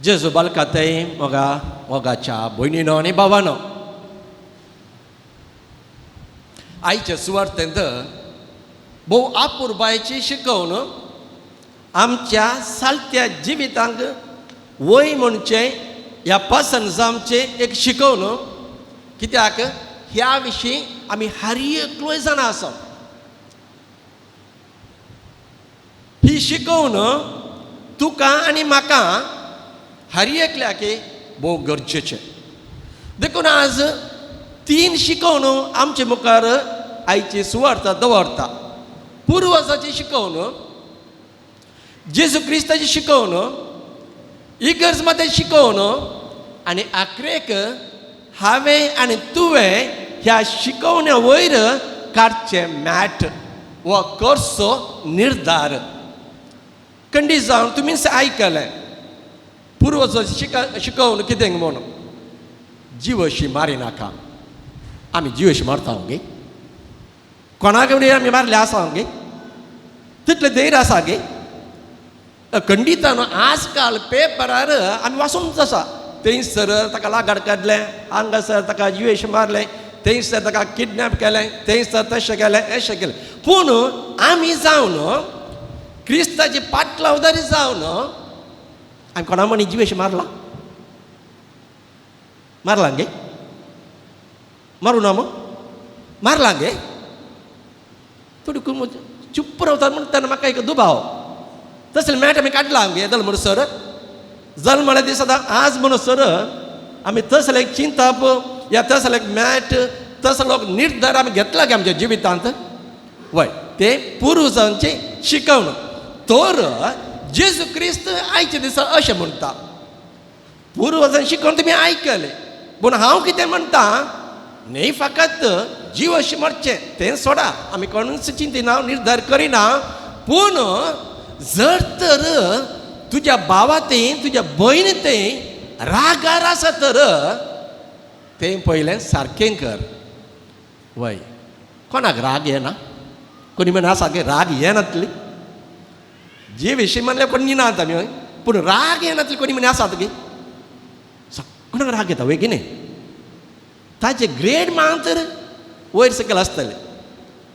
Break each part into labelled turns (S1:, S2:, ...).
S1: जेजू बालकातय मोगा मोगाच्या भयणीनो आनी भावानो, आयचे सुवार्थेंत भोव आपुरबायची शिकोवन आमच्या सालत्या जिवितांक वय म्हणचें ह्या पासंजांचें एक शिकोवन, कित्याक ह्या विशीं आमी हर एकलोय जाणां आसा. ही शिकोवन तुका आनी म्हाका हर एकल्याक भोव गरजेचें. देखून आज तीन शिकोवन आमचे मुखार आयची सुवार्थ दवरता. पुर्वजाची शिकोवन, जेजू क्रिस्ताची शिकोवन, इगर्ज मातेची शिकोवन आनी आखरेक हांवें आनी तुवें ह्या शिकोवण्या वयर काडचें मॅट वा करचो निर्धार. खंडीत जावन तुमीच आयकलें पुर्वज शिकोवन कितें म्हणून, जिवशी मारिनाका. आमी जिवशी मारता गे, कोणाक आमी मारले आसा गे, तितलें धैर्य आसा गे. खंडितान आजकाल पेपरार आमी वाचूनच आसा, थंयसर ताका लागाड काडलें, हांगासर ताका जिवेश मारलें, थंयसर ताका किडनॅप केलें, थंयसर तशें केलें अशें केलें. पूण आमी जावन क्रिस्ताची पाटलावदारी जावन आमी कोणा म्हणी जिवेश मारला, मारला गे, मारू ना मग मारला गे. थोडी चुप्प रावता म्हणटा म्हाका एक दुबाव. तसले मॅट आमी काडला गे जल म्हणून सर, जल म्हळ्यार दीस आतां आज म्हणून सर आमी तसले एक चिंताप या तसले एक मॅट तसलो निर्धार आमी घेतला गे आमच्या जिवितांत. वय ते पुर्वजांचे शिकवण. तर जेजू क्रिस्त आयच्या दिसा अशें म्हणटा, पुर्वजान शिकवण तुमी आयकले, पूण हांव कितें म्हणटा, न्हय फकत जीव अशें मरचें तें सोडा, आमी कोणूच चिंतिना निर्धार करिना, पूण जर तर तुज्या भावा तें तुज्या भयणी तें रागार आसा तर तें पयलें सारकें कर. वय कोणाक राग येना? कोणी म्हण आसा की राग येनातली जे विशीं म्हणल्यार कोण नात आमी, पूण राग येनातली कोणी म्हण आसात गे? कोणाक राग येता वय की न्ही? ताचे ग्रेड मातर वयर सकयल आसतले,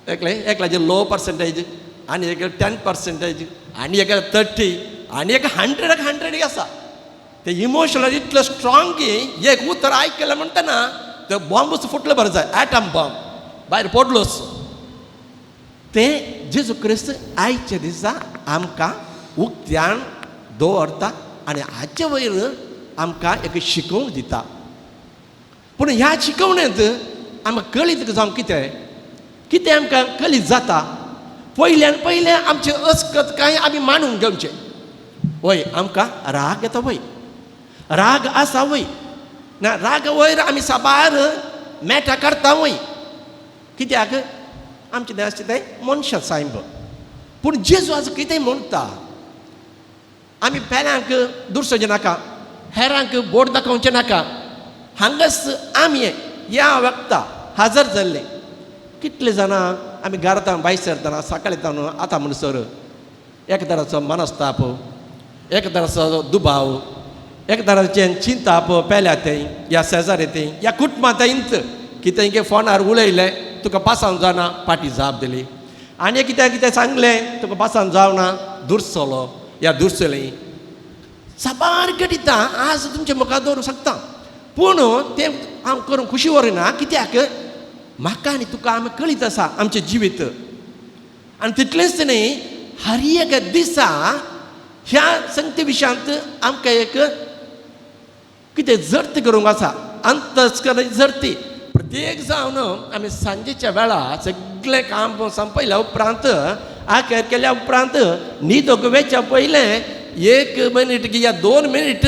S1: एकले एकल्याचे लो पर्संटेज आनी एक 10% आनी एक 30 आनी एक 100 आसा. ते इमोशनल इतलो स्ट्रॉंग की एक उतर आयकलें म्हणटना ते बॉम्बूच फुटलो बरें जाय, एटम बॉम्ब भायर पडलोच. ते जेजू क्रिस्त आयच्या दिसा आमकां उक्त्यान दवरता आनी हाचे वयर आमकां एक शिकोवंक दिता. पूण ह्या शिकवणेंत आमकां कळीत जावं कितें कितें आमकां कळीत जाता. पयल्यान पयलें आमचें अस्कत कांय आमी मानून घेवचें. वय आमकां राग येता, वय राग आसा, वय ना राग वयर आमी साबार मेटां काडटा वय, कित्याक आमचें तें आसचें तें मनशां सायब. पूण जेजू आज कितें म्हणटा, आमी पेल्यांक दुरसोचें नाका, हेरांक बोट दाखोवचें नाका. हांगाच आमी ह्या वखता हाजर जाल्ले कितले जाणां आमी घरांत भायर सरतना सकाळी तावन आतां म्हणसर एक तराचो मनस्ताप, एक तराचो दुबाव, एक तराचें चिंताप पेल्या थंय या शेजारी थंय या कुटुंबा थंयच कितें कितें फोनार उलयलें तुका पासांव जावना, फाटी जाप दिली, आनी कितें कितें सांगलें तुका पासांव जावना, दुरसलो या दुरसली. साबार घडितां आज तुमच्या मुखार दवरूंक शकता, पूण तें हांव करूंक खुशी व्हरिना, कित्याक म्हाका आनी तुका आमी कळीत आसा आमचें जिवीत. आनी तितलेंच न्ही, हर एका दिसा ह्या संगती विशयांत आमकां एक कितें जर्ती करूंक आसा, अंतस्करणाची जर्ती. प्रत्येक जावन आमी सांजेच्या वेळार सगळें काम संपयल्या उपरांत आखेर केल्या उपरांत न्हिदोंक वेच्या पयलें 1 मिनीट या 2 मिनीट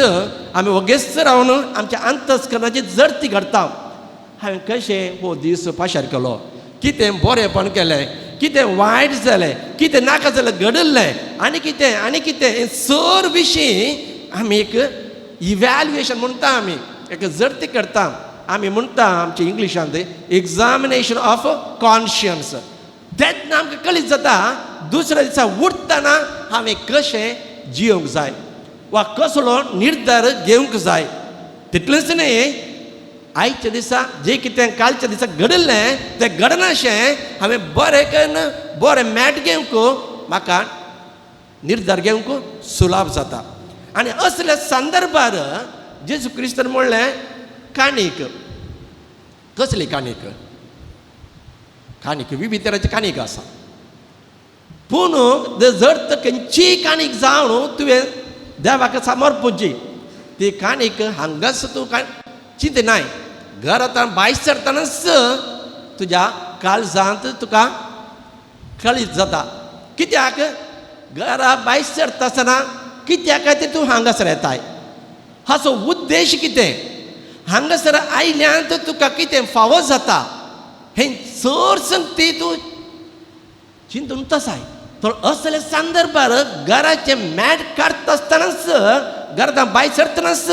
S1: आमी वगेच रावन आमच्या अंतस्करणाची जर्ती घडटा. हांवें कशें हो दीस पाशार केलो, कितें बरेंपण केलें, कितें वायट जालें, कितें नाका जालें घडिल्लें, आनी कितें आनी कितें हें सर विशीं आमी एक इव्हॅल्युएशन म्हणटा, आमी एक जर्ती करता. आमी म्हणटा आमच्या इंग्लिशांत एग्जामिनेशन ऑफ कॉन्शियन्स. तेन्ना आमकां कळीत जाता दुसऱ्या दिसा उठतना हांवें कशें जियोंक जाय. वा कसलो निर्धार घेवंक जाय. तितलेंच न्हय, आयच्या दिसा जें कितें कालच्या दिसा घडिल्लें तें घडनाशें हांवें बरें करून बरें मॅट घेवंक म्हाका निर्धार घेवंक सुलाभ जाता. आनी असल्या संदर्भार जेजू क्रिस्तान म्हणलें काणीक. कसली काणीक? काणीक विविध तरांची काणीक आसा, पूण जर तर खंयचीय काणीक जावन तुवें देवाक समर्पूची ती काणीक हांगाच तूं चिंतनाय, घरांत भायर सरतनाच तुज्या काळजांत तुका कळीत जाता. कित्याक घरा भायर सरता आसतना कित्याक खातीर तूं हांगासर येताय, हाचो उद्देश कितें, हांगासर आयल्यान तुका कितें फावो जाता हें चड संगती तूं चिंतून तसाय. तर असले संदर्भार घराचें मॅट काडटा आसतनाच, घरांत भायर सरतनाच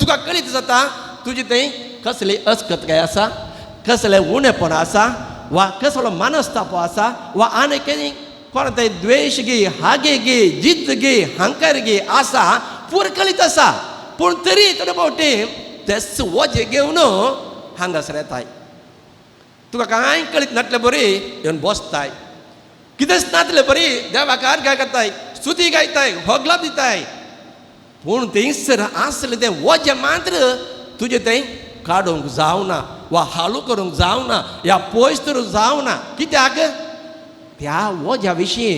S1: तुका कळीत जाता तुजी थंय कसली अस्कतकाय आसा, कसलें उणेपण आसा, वा कसलो मनस्ताप आसा, वा आनी कितें कोण थंय द्वेश गी, हागे गी, जिद्द गी, हांकर गी आसा, पूर कळीत आसा. पूण तरी थोडे फावटी तेच वजें घेवन हांगासर येताय, तुका कांय कळीत नासले बरी येवन बसताय, कितेंच नासले बरी देवाक अर्घाय करताय, स्तुती गायताय, होगलाप दिताय, पूण थंयसर आसलें तें वजें मात्र तुजें थंय काडूंक जावना वा हालू करूंक जावना या पयस करूंक जावना. कित्याक त्या वज्या विशीं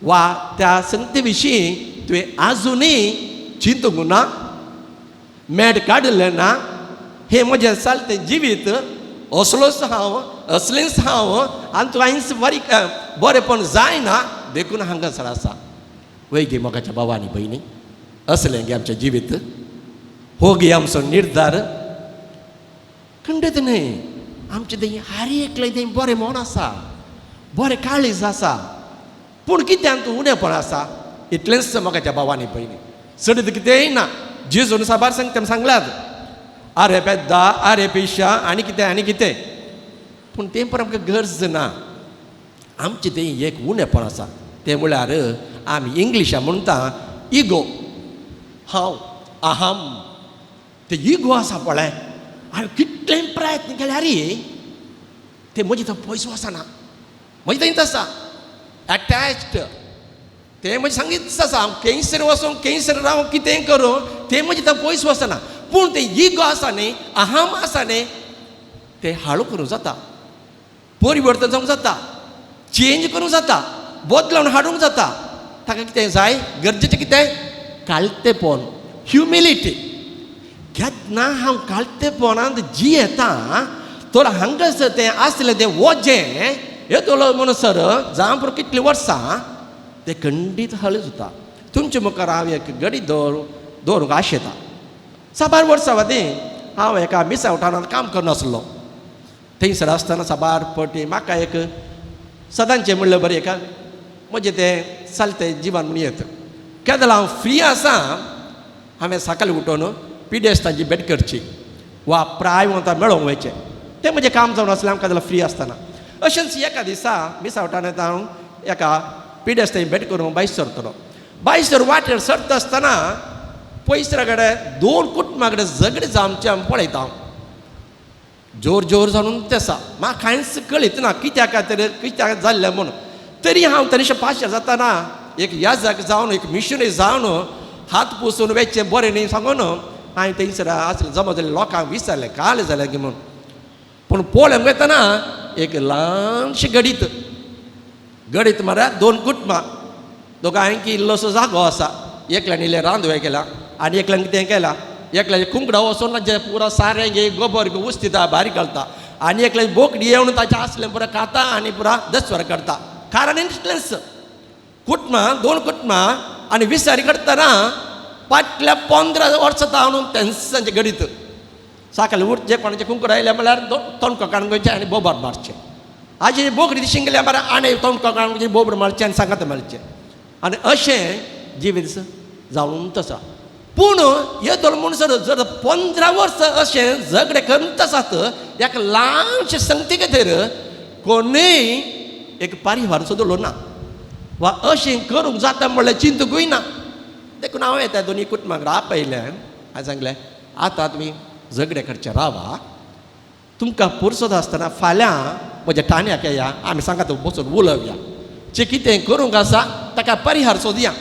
S1: वा त्या संगती विशीं तुवें आजुनूय चिंतूंक ना, मॅट काडिल्लें ना. हें म्हजें चलतें जिवीत असलोच हांव, असलेंच हांव, आनी तुका कांयच बारीक बरेंपण जायना देखून हांगासर आसा. वय गे मोगाच्या भावा आनी भयणी, असलें गे आमचें जिवीत, हो गे आमचो निर्धार. खंडीत न्हय, आमचें थंय हर एकलें थंय बरें मन आसा, बरें काळीज आसा, पूण कित्यान तूं उणेपण आसा. इतलेंच मोगाच्या भावा आनी भयणी, चडीत कितेंय ना. जेजून साबार सांगता सांगल्यात, आरे पेद्दा, आरे पिशा, आनी कितें आनी कितें, पूण तें पण आमकां गरज ना. आमचें तें एक उणेपण आसा, तें म्हळ्यार आमी इंग्लिशा म्हणटा इगो, हांव, अहम. तें इगो आसा पळय, हांवें कितलें प्रयत्न केल्यार तें म्हजें थंय पयस वचना, म्हजें थंयच आसा एटॅच्ड. तें म्हजें सांगीत आसा, हांव खंयसर वचूं, खंयसर रावूं, कितें करूं, तें म्हजें थंय पयस वचना. पूण तें इगो आसा न्ही, अहम आसा न्ही, तें हाळू करूंक जाता, परिवर्तन जावंक जाता, चेंज करूंक जाता, बदलावन हाडूंक जाता. ताका कितें जाय, गरजेचें कितें, काळतेपण, ह्युमिलिटी. केन्ना हांव काळतेपणांत जियेता तर हांगासर तें आसलें तें वजें येतलो म्हणून सर जावं पुरो कितलीं वर्सां तें खंडीत हळू जाता. तुमचे मुखार हांव एक गडी दवरूंक आशेता. साबार वर्सां फाटीं हांव एका मिसा उठानांत काम करनासलो. थंयसर आसतना साबार पटी म्हाका एक सदांचें म्हणलें बरें एका म्हजें तें चलतें जिवन म्हूण येता. केन्ना हांव फ्री आसा, हांवें सकाळीं उठोवन पिडेस्तांची भेट करची वा प्रायवंता मेळोवंक वयचें, तें म्हजें काम जावन आसलें आमकां जाल्यार फ्री आसतना. अशेंच एका दिसा मिसा उठानांत हांव एका पिडेस्तांची भेट करूंक भायर सरतलो. भायर सर वाटेर सरता आसतना पयसरा कडेन दोन कुटुंबा कडेन झगडी जावचें हांव पळयता. हांव जोर जोर जावन तें आसा, म्हाका कांयच कळीत ना कित्याक खातीर कित्याक जाल्लें म्हूण. तरी हांव तरीशें पाशेर जातना एक याजक जावन, एक मिशनरी जावन हात पुसून वचचें बरें न्ही सांगून हांवें थंयसर आसलें जमा जाल्ले लोकांक विचारलें काल जालें की म्हूण. पूण पळोवंक वतना एक ल्हानशें गडीत, गडीत म्हळ्यार दोन कुटुंबां, दोगांयकी इल्लोसो जागो आसा, एकल्यान इल्लें रांदवे केलां आनी एकल्यान कितें केलां, एकल्याचें कुंकडा वचून जें पुरो सारें घे गोबर उस्तिता बारीक घालता, आनी एकल्याची बोकडी येवन ताचें आसलें पुरो खाता आनी पुरो दसवर करता. कारण इतलेंच कुटुंबां, दोन कुटुंबां आनी विसारी करतना फाटल्या 15 वर्सां जावन तेंचे गडीत सकाळीं उठचें, कोणाचें कुंकड आयलें म्हळ्यार तोणको काडून घेवचें आनी बोबर मारचें, आजी बोकडी शिंगल्या म्हळ्यार आनी तोणको काडून घेवचें, बोबर मारचें आनी सांगात मारचें, आनी अशें जिवीत जावन आसा. पूण येदोळ म्हणसर जर 15 वर्सां अशें झगडे करत आसात, एका ल्हानशे संगती खातीर कोणूय एक परिवार सोदलो ना वा अशें करूंक जाता म्हणल्यार चिंतूंकूय ना. देखून हांवें त्या दोनी कुटुंबाक आपयलें. हांवें सांगलें आतां तुमी झगडे करचे रावा, तुमकां पुरसत आसतना फाल्यां म्हज्या ठाण्याक येया, आमी सांगात बसून उलोवया, जे कितें करूंक आसा ताका परिहार सोदया.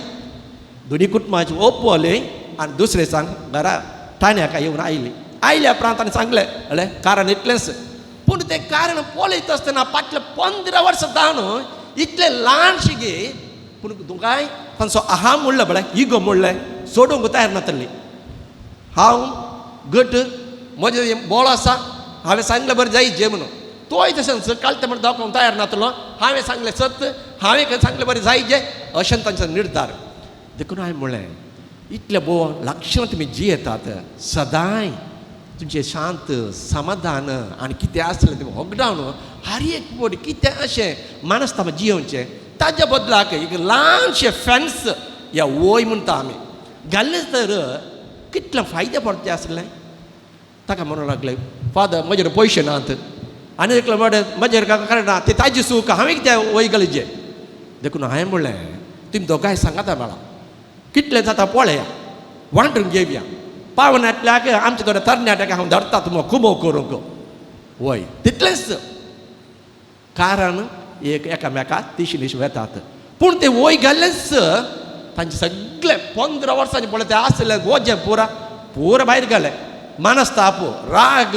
S1: दोनी कुटुंबाची ओपवली आनी दुसरे सांग घरा ठाण्याक येवन आयली. आयल्या उपरांत ताणें सांगलें अळे कारण इतलेंच. पूण तें कारण पळयत आसतना फाटल्या 15 वर्सां जावन इतलें ल्हानशें गे, पूण तुमकांय तांचो अहम म्हणलें पळय, इगो म्हणलें सोडूंक तयार नातली. हांव घट म्हजें बोळ आसा, हांवें सांगलें बरें जाय जे म्हणून, तोय तशेंच कालते म्हण दाखोवंक तयार नातलो, हांवें सांगलें सत, हांवें सांगलें बरें जाय जे, अशें तांचो निर्धार. देखून हांवें म्हणलें इतलें भोव लक्षण तुमी जियेतात सदांय तुमचें शांत समाधान आनी कितें आसलें तुमी होगडावन हर एक बोड कितें अशें मानसताम जियोवचें, ताज्या बदलाक एक ल्हानशें फेन्स या वय म्हणटा आमी घाल्लें तर कितलें फायदे पडचे आसलें. ताका म्हणूंक लागले फादर म्हजेर पयशे नात, आनी एकलो म्हणलें म्हजेर कारण ना, ते ताजी सूख हांवें कितें वय घालीचे. देखून हांवें म्हणलें तुमी दोगांय सांगाता मेळा कितलें जाता पळया, वांटून घेवया, पावनातल्याक आमच्या थोड्या तरणाट्याक हांव धरता तुमकां कुमो करूंक वय, तितलेंच. कारण एक एकामेका तिशी निशी वेतात. पूण ते वय घाल्लेंच तांचे सगळे 15 वर्सांचे पळय ते आसले वजें पुरा पुरा भायर घालें. मनस्ताप, राग,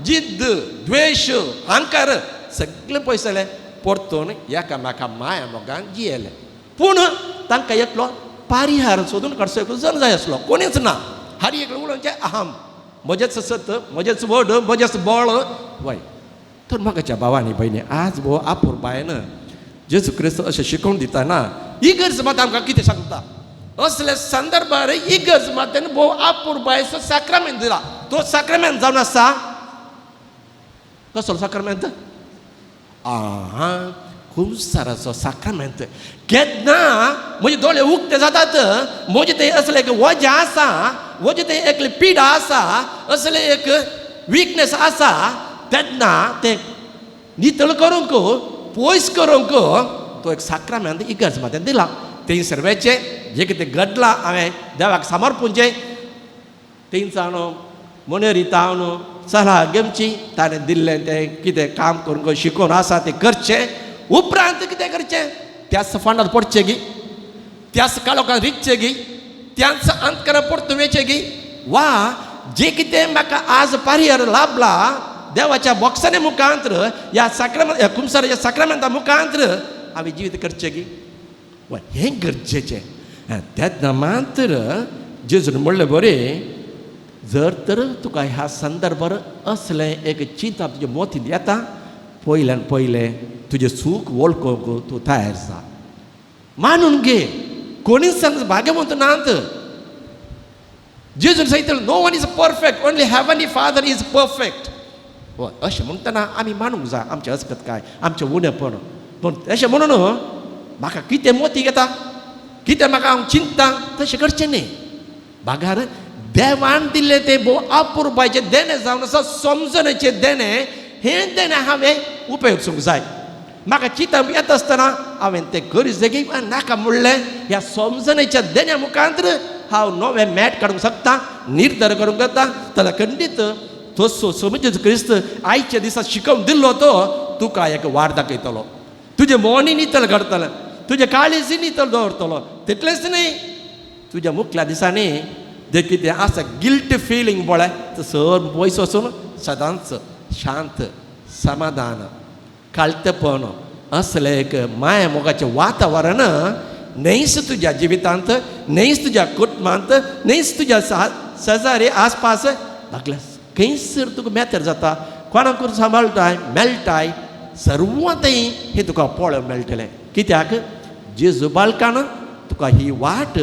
S1: जिद्द, द्वेश, अहंकार सगळें पयसले परतून एकामेका माया मोगान जियेले. पूण तांकां एकलो परिहार सोदून काडचो एकलो जण जाय आसलो, कोणीच ना. हर एकलो उलोवचें अहम, म्हजेंच सत, म्हजेंच व्हड, म्हजेंच बळ वय. तर म्हाकाच्या भावांनी भयणी आज भोव आपुरबायन जेजू क्रिस्त अशें शिकोवन दिता ना. इगर्ज मात आमकां कितें सांगता असले संदर्भार इगर्ज मात तेन्ना भोव आपुरबायेचो साक्रामेंत दिला. तो साक्रामेंत जावन आसा कसलो साक्रामेंत? आं, खुमसाराचो साक्रामेंत. केन्ना म्हजे दोळे उक्ते जातात, म्हजें तें असलें एक वजें आसा, म्हजें तें एकलें पिडा आसा, असलें एक विकनेस आसा, तेन्ना तें नितळ करूंक पयस करूंक तो एक साक्रामेंत इगर्ज मातेन दिला. तें सर्वेचें जें कितें घडलां हांवें देवाक समर्पूंचें, तेंचान मनेरी तावन सलाह घेवची, ताणें दिल्लें तें कितें काम करूंक शिकोवन आसा तें करचें. उपरांत कितें करचें? त्याच फंडात पडचें गी, त्याच काळोखांत रिगचें गी, त्याच अंतकरां परतून वयचें गी, वा जें कितें म्हाका आज परिहार लाभला देवाच्या बॉक्साने मुखांत्र ह्या साक्रामेंत ह्या कुमसाराच्या साक्रामेंता मुखांत्र हांवें जिवीत करचें गी, वा हें गरजेचें. तेन्ना मात्र जेजून म्हणलें बरें, जर तर तुका ह्या संदर्भार असलें एक चिंतप तुज्या मोतींत येता, पयल्यान पयलें तुजें सूख वळखूंक तूं तयार जा, मानून घे. कोणीच सांग भाग्यवंत नात. जेजून सांगितलें no one is perfect, only heavenly father is perfect. हय, अशें म्हणटना आमी मानूंक जाय आमचें असकत काय, आमचें उणेपण. पूण अशें म्हणून म्हाका कितें मोती घेता, कितें म्हाका हांव चिंतता तशें करचें न्ही. बागार देवान दिल्लें तें भोव अपुरबायचें देणें जावन आसा, समजणेचें देणें, हें देणें हांवें उपयोगसूंक जाय. म्हाका चिंतप येता आसतना हांवें तें करीत जाय नाका म्हणलें, ह्या समजणेच्या देण्या मुखांत्र हांव नवें मॅट काडूंक शकता, निर्धार करूंक शकता. जाल्यार खंडीत तसो समज क्रिस्त आयच्या दिसा शिकोवन दिल्लो तो तुका एक वाट दाखयतलो, तुजें मोनी नितळ करतलें, तुजें काळीज नितळ दवरतलो. तितलेंच न्ही, तुज्या मुखल्या दिसांनी जें कितें आसा गिल्ट फिलींग पळय सर पयस वचून सदांच शांत समाधान काळतेपण असलें एक माया मोगाचें वातावरण न्हयच तुज्या जिवितांत, न्हयच तुज्या कुटुंबांत, न्हयच तुज्या शेजारी आसपास धाकल्या खंयसर तुका मेतर जाता, कोणाकूच सांबाळटाय मेळटाय, सर्वांतय हें तुका पळोवंक मेळटलें. कित्याक जेजू बालकान तुका ही वाट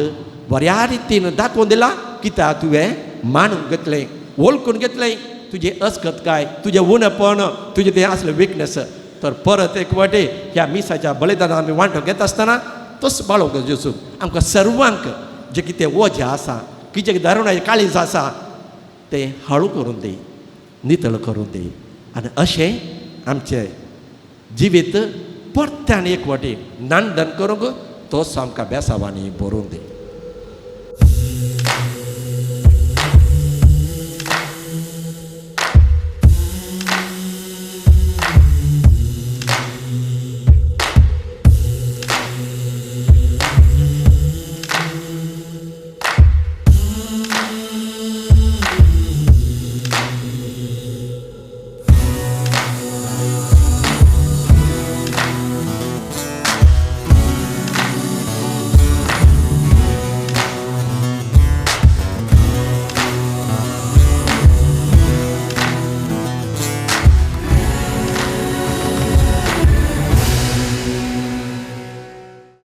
S1: बऱ्या रितीन दाखोवन दिला. कित्याक तुवें मानून घेतलें, वळखून घेतलें तुजें असकत काय, तुजें उणेपण, तुजें तें आसलें विकनेस. तर परत एक वाटे ह्या मिसाच्या बलिदानान आमी वांटो घेता आसतना तोच बाळोवंक जेजू आमकां सर्वांक जें कितें वजें आसा, कितें दारुणाचें काळीज आसा तें हळू करून दी, नितळ करून दी. आनी अशें आमचें जिवीत परत्यान एक वाटी नांदन करूंक तोच आमकां बेसावांनी भरून दी.